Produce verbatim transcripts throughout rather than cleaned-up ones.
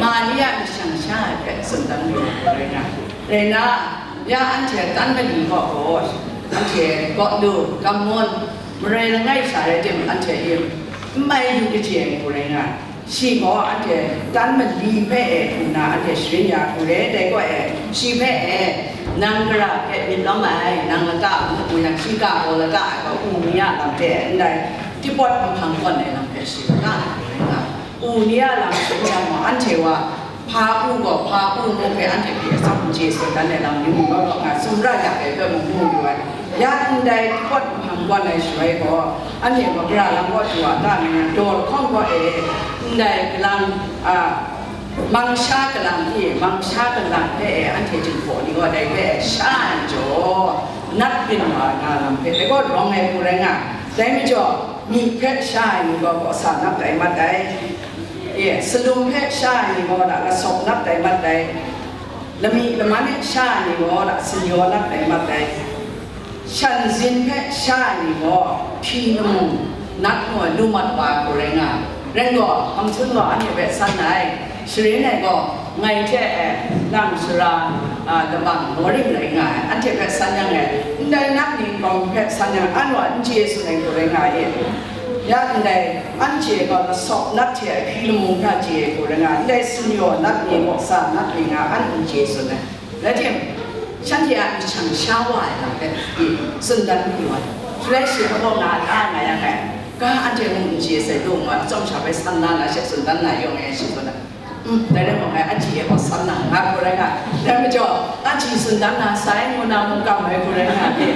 ma ni a myit shang sha ai hpe tsun dan lu ai rai nga. Rai na, ya anhte tan mali gaw gaw, anhte gaw lu, gamun, marai langai sha rai tim, anhte im, n mai yu kaji ai hku rai nga. Shi gaw anhte tan mali hpe e hku nna anhte sharin ya hku re, dai gaw e, shi hpe e, nang gara hpe myit lawm ai, nang lata a muk mu yang, shi ga gaw lata ai gaw, u ni a lam hpe ndai, tipawt nhpang kawn ai lam hpe shi lata ai hku rai nga. U ni a lam sharin yang gaw, anhte wa, hpa u gaw, hpa u muk hpe anhte hpe atsawm n chye tsun dan ai lam ni mung gaw, nga sumra ya ai hpe mung mu yu ai. Ya ndai tipawt nhpang kawn ai shaloi gaw, anhte gaw gara lam kaw du wa ta nna, daw lahkawng kaw e, ndai galang, a, mang sha galang e, mang sha galang hpe e, anhte jinghpaw ni gaw dai hpe e sha ai majaw, nat byin wa ai nga lam hpe, dai gaw rawng ai hku rai nga. Dai majaw, myi hpe sha ai ni gaw, kawsa nat tai mat ai. E, salum hpe sha ai ni gaw, da lasawk nat tai mat ai. Lami laman e sha ai ni gaw, da sanyaw nat tai mat ai. Shan zin hpe sha ai ni gaw, hpyi lamu nat ngu ai lu mat wa ai hku rai nga ai. Rai gaw, hpang hkun gaw anhte hpe san ai, sharin ai gaw, ngai hte e, nang sara, a, labang Nawrim rai nga ai, anhte hpe san yang e, ndai nat ni nkau hpe san yang, an wa n chye tsun ai hku rai nga ai. Ya ndai, anhte gaw lasawk nat hte ahkri lamu hkra chye ai hku rai nga ai, ndai sanyaw nat ni, kawsa nat ni nga an n chye tsun ai. Rai tim, shanhte a myit shang sha wa ai lam hpe, i, tsun dan hku ai. Shaloi shi gaw nga, a, nga yang ai, ga anhte mung n chye sai, lu ngu ai, atsawm sha bai san na na she tsun dan na yawng e, shi tsun ai. Mm, dai rai mung, ngai aji e gaw san na nga hku rai nga. Dai majaw, aji tsun dan na sai ngu na mung kam ai hku rai nga, i.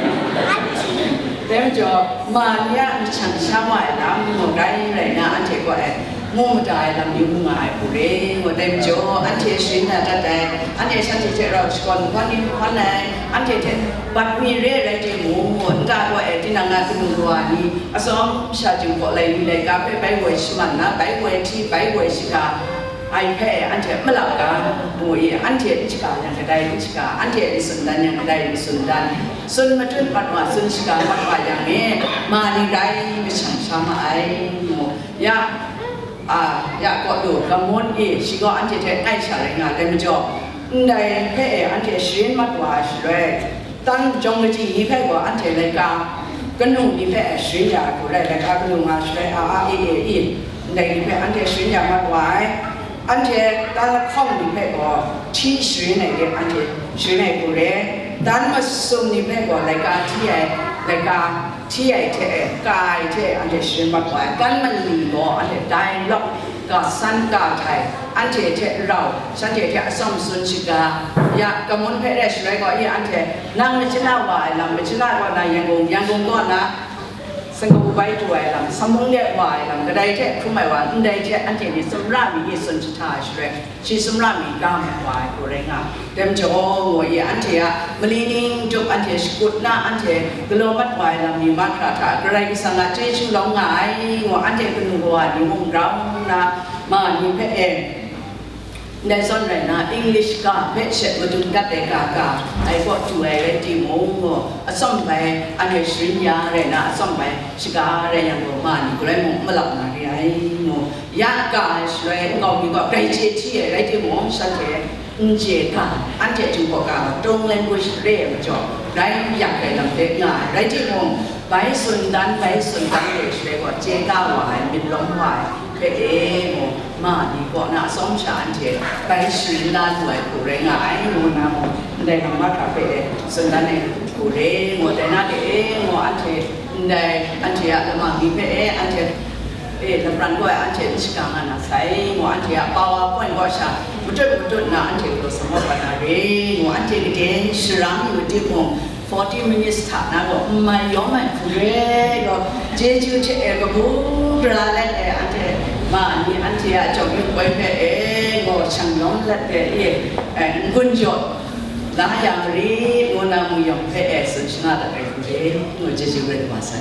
Dai majaw, ma ni a myit shang sha wa ai lam mung rai rai na, anhte gaw e, mu mada ai lam ni mu nga ai hku re, ngu dai majaw, anhte sharin na dat ai, anhte shanhte hte rau shakawn hkawn ni hkawn ai, anhte hte bat mi re ai rai timung, nta gaw e, tinang a kanu kawa ni, atsawm sha jinghpaw lai mi laika hpe bai woi shaman na, bai woi hti, bai woi shaga, ai hpe anhte n malap ga, ngu i, anhte n shaga yang kadai n shaga, anhte n tsun dan yang kadai n tsun dan, tsun matut mat wa, tsun shaga mat wa yang e, ma ni rai myit shang sha ma ai, ngu. Ya, a, ya kaw lu, gamun e, shi gaw anhte hte ngai sha rai nga ai majaw, ndai hpe e anhte sharin mat wa ai shaloi, tan jawng kaji ni hpe gaw anhte laika, Kanu ni hpe sharin ya ai hku rai, laika kanu nga shaloi a a e e i, ndai ni hpe anhte sharin ya mat wa ai. Anhte dan lahkawng ni hpe gaw hti sharin ai de, anhte sharin ai hku re. Dan masum ni hpe gaw laika hti ai, laika hti ai hte, ka ai hte anhte sharin mat wa ai. Kan mali gaw anhte dialogue, ka san ka htai, anhte hte rau, shanhte hte atsawm tsun shaga ya, kamun hpe rai shaloi gaw, i anhte nang machyin a wa ai lam, machyin a kaw na Yangon, Yangon kaw na Singapore bai du ai lam, Samung de wa ai lam, kadai hte hkrum ai wa, ndai hte anhte ni sumra mi ni tsun jahta ai shaloi, shi sumra mi ga mat wa ai hku rai nga ai. Dai majaw, ngu i anhte a mali ning tup anhte shakut na, anhte galaw mat wa ai lam mi mahkra hta Karai Kasang a chyeju lawm nga ai, ngu anhte kanu kawa ni mung grau nna ma ni hpe e, ndai zawn rai na, English ga hpe she madun gat ai ga ga ai kaw du ai rai timung, ngu atsawm bai anhte sharin ya rai na, atsawm bai shaga rai yang gaw, ma ni gaw rai mung, malap na re ai, ngu ya ga ai shaloi, nkau mi gaw grai chye hti ai rai timung, shanhte n chye ga, anhte Jinghpaw ga, tong language re ai majaw, rai yak ai lam hte nga ai rai timung, bai tsun dan, bai tsun dan re shaloi gaw, chye ga wa ai, myit lawm wa ai hpe e, ngu ma ni kaw na atsawm sha anhte bai sharin la lu ai hku rai nga ai, ngu na mung, ndai lam mahkra hpe e tsun dan ai hku re, ngu dai na de e, ngu anhte ndai anhte a lama mi hpe e, anhte e, lapran gaw anhte n shaga nga na sai, ngu anhte a PowerPoint kaw sha matut matut na anhte galaw sa mat wa na re, ngu anhte kaden sharam yu timung, forty minutes hta na gaw n mai yawm ai hku re gaw, chyeju hte e kabu gara let e, anhte ma ni anhte a chyawm yu poi hpe e, gaw shang yawm let e, e, n gun jaw la ya marit, ngu na mung yawng hpe e tsun shana dat ai hku re, ngu chyeju rai wa sai.